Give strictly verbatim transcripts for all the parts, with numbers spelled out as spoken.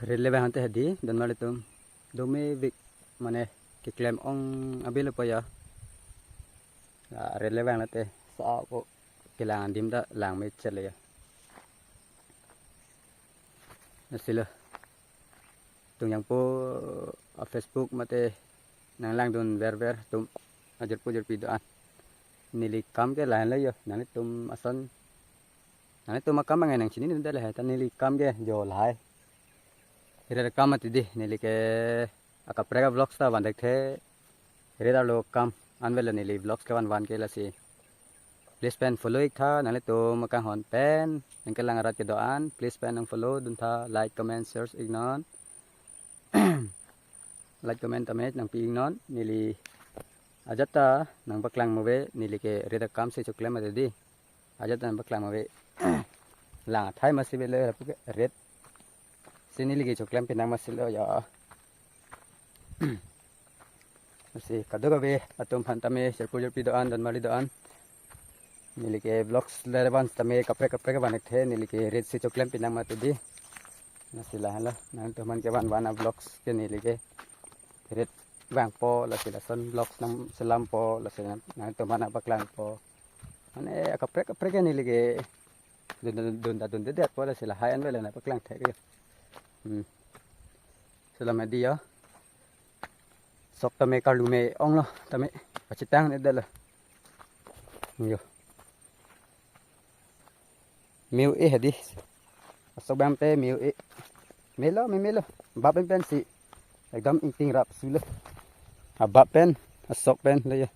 Rit le vang te hedi, don marli atum. Dome vik mane keklem ong abelo po ya. Ya, rit le vang te sa ko kelang adim ta lang me chele ya. Lasi lo. Tung yang po a Facebook mate nang langdun ver ver atum ajirpo jirpi do-an. Neli kam ke lain lo yo, nanglitum ason. Nanglitum akam ange nang chinidunde le hai, ta neli kam ke jo lahai. Rit akam mati di, neli ke akaprek a vlogs ta van thekthe. Rit arlo akam anvet lo neli vlogs kevan van ke lasi. Please pen follow ik tha, nanglitum akanghon pen nang kelang arat kedo-an. Please pen nang follow dun tha, like, comment, share ik non. Like, comment, comment nangpi ik non. Neli ajat ta nang paklang mo ave, neli ke rit akam si choklem mati di. Ajat ta nang paklang mo ave. Lang athai masi avelo lapu ke rit. Si neli ke choklem pinang masi lo ya. Lasi kadokave atum aphan tame jirpo jirpi do-an, don marli do-an. Neli ke vlogs le van tame kaprek kaprek van thekthe, neli ke rit si choklem pinang mati di. Lasi lahenlo, nangtum aphan kevan van a vlogs ke neli ke rit vangpo, lasi lason vlogs nang selampo, lasi nangtum aphan paklangpo. Mane akaprek kaprek ke neli ke dun dun dun dun dun det po, lasi lahai anvet lo nang paklang thek ya. Hmm. Selam hedi ya. Sok tame karlu me ong lo, tame kachetang ne det lo. Yo. Meu e hedi. Asok bang te meu e. Melo, me melo. Bap pen pen si. Ekdom ingting rap sulo. Abap pen, asok pen le ya.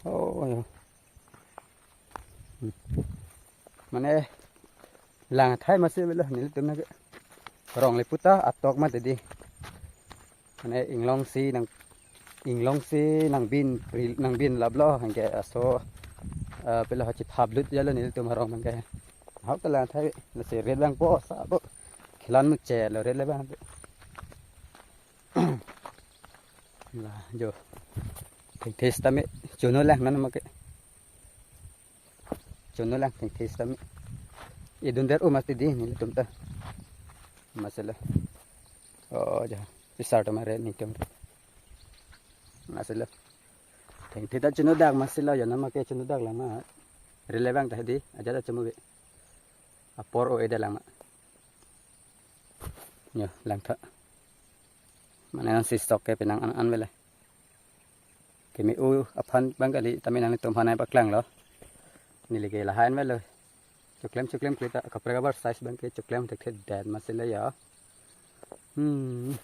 Oh, ya. Hmm. Mane lang athai masi avelo nelitum na ke. Rong le puta atok mati di. Mane inglong si nang, inglong si nangbin pri, nangbin laplo, anke aso, eh, pilo hachithap lut jalo nelitum arong abang ke. Hau ke lang athai, lasi rit vangpo sa bo. Khilan mu che lo rit le vang. La jo. Thengthe sitame chono lang non ma ke. Chono lang thengthe sitame. Idun der u mati di nelitum ta. Masi lo. Oh, ja. Pisar ta mare nelitum. Masi lo. Thengthe ta chono dak masi lo, ya non ma ke chono dak lang ma. Rit le vang ta hedi, ajat ta chomo ave. Apor o-e det lang ma. Yo, lang tha. Mane non si sok ke pinang an an avelo. Keme-u aphan abang kali, tame nangtum aphan nang paklanglo. Neli ke lahai anvet lo. Choklem choklem kle ta kaprek kaprek size abang ke choklem thekthe det masi lo ya. Hmm.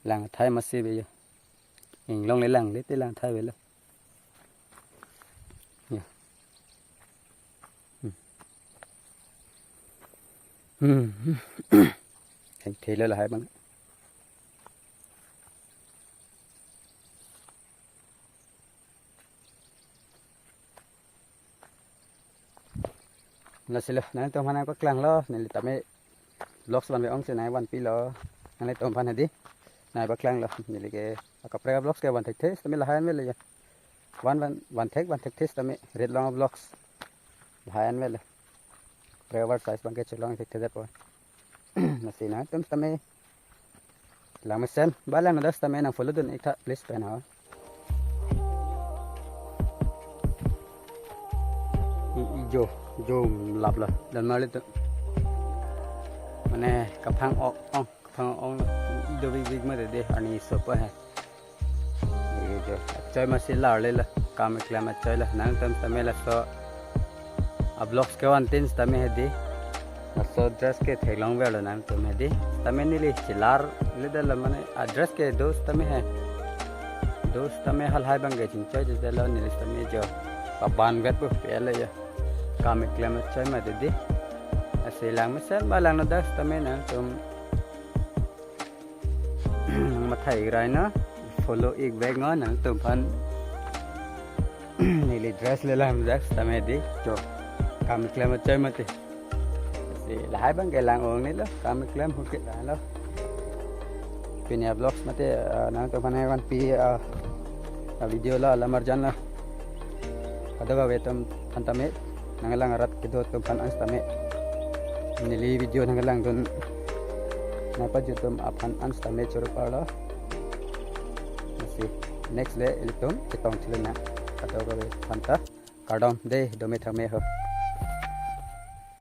Lang athai masi ave ya. Inglong le lang le te lang athai avelo. Ya. Hmm. Hmm. Thengthe lo lahai abang. Lasi lo, nangtum aphan nang paklanglo, neli tame vlogs van ve ong si nang vanpilo. Nanglitum aphan hedi. Nang paklanglo, neli ke akaprek vlogs ke van thekthe, tame lahai anvet lo ya. Van van van thek van thekthe tame rit along vlogs. Lahai anvet lo. Kaprek size abang ke cholong thekthe det po. Lasi nangtum tame. Lang mesen, ba lang nadas tame nang follow dun ik tha, please pen ha. I, i jo, jo laplo, don marli atum. Mane kaphang ok, ong, kaphang ong, i do big big mati di, arni sopo he. I jo, achoi masi larle lo, kam keklem achoi lo, nangtum tame laso. A vlogs kevan tin sitame hedi. Laso dress ke theklong verlo nangtum hedi. Sitame neli chelar le det lo mane a dress ke do sitame he. Do sitame halahai abang ke chingchoi det lo neli sitame jo. Paban vet bu pele ya. Kam keklem achoi mati di. Lasi lang mesen ba lang nadas tame nangtum. Nang mathai ik rai non, follow ik vek non nangtum aphan. Neli dress le lang dress tame di. Jo. Kam keklem achoi mati. Si lahai abang ke lang ong ni lo, kam keklem hu ke lo. Pini a vlogs mati, eh, nangtum aphan nang vanpi, eh, a video lo, lamar jan lo. Kadokave atum aphan tame, nanglang arat kedo atum aphan an sitame. Neli video nanglang dun. nangpajut atum aphan an sitame choro-arlo. Lasi next le ilitum chetong thilonang. Kadokave aphanta kardom dei, dome thangme ho.